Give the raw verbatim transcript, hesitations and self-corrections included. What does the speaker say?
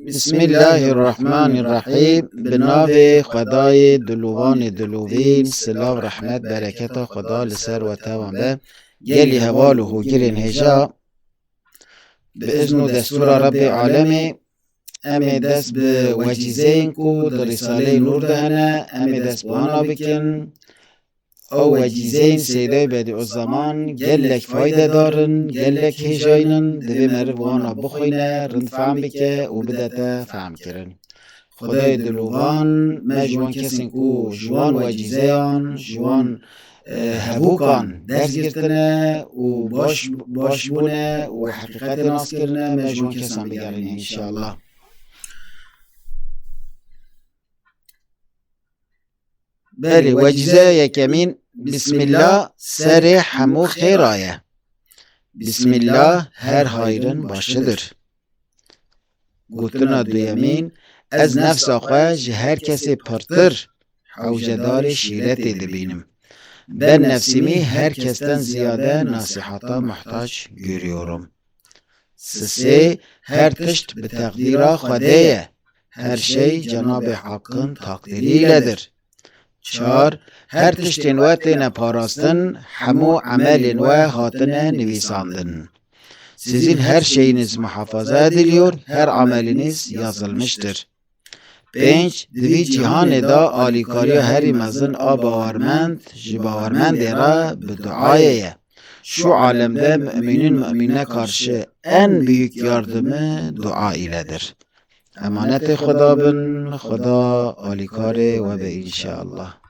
Bismillahirrahmanirrahîm. Bi navê Xwedayê dilovan ê dilovîn, silav, rehmet, bereketa Xweda li ser we tevan be. Gelî heval û hogirên hêja, bi izn û destûra Rebbê Alemê, em ê dest bi wecîzeyên ku di Rîsaleyê Nûr de hene, em ê dest bi wana bikin. Ew wecîzeyên Seydayê Bedîuzzeman gelek faydedar in, gelek hêjayîn in, divê meriv wana bixwîne, rind fehm bike û bidete fehmkirin. Xwedayê dilovan me ji wan kesên ku ji wan wecîzeyan, ji wan, e, hevûkan ders girtine û baş, baş bûne û heqîqetê nas kirine, me ji wan kesan bigerîne înşallah. Belê, wecîzeya yekemîn, Bismillah serê hemû xêra ye. Bismillah her hayrin başidir. Gotina duyemîn, ez nefsa xwe ji her kesê pirtir hewcedarê şîretê dibînim. Ben nefsimi her kesten ziyade nasihata muhtaç görüyorum. Sisê, her tişt bi teqdîra Xwedê ye. Her şey Cenabê Hakkın takdiri iledir. Çar, her tiştên we têne parastin, hemû emelên we hatine nivîsandin. Sizin her şeyiniz muhafaza ediliyor, her ameliniz yazılmıştır. Pênc, di vî cîhanê de alîkariya herî mezin a bawermend ji bawermendê re bi duayê ye. Şu alemde müminin mümine karşı en büyük yardımı dua iledir. Emanetê Xweda bin, Xweda alîkarê we be înşallah.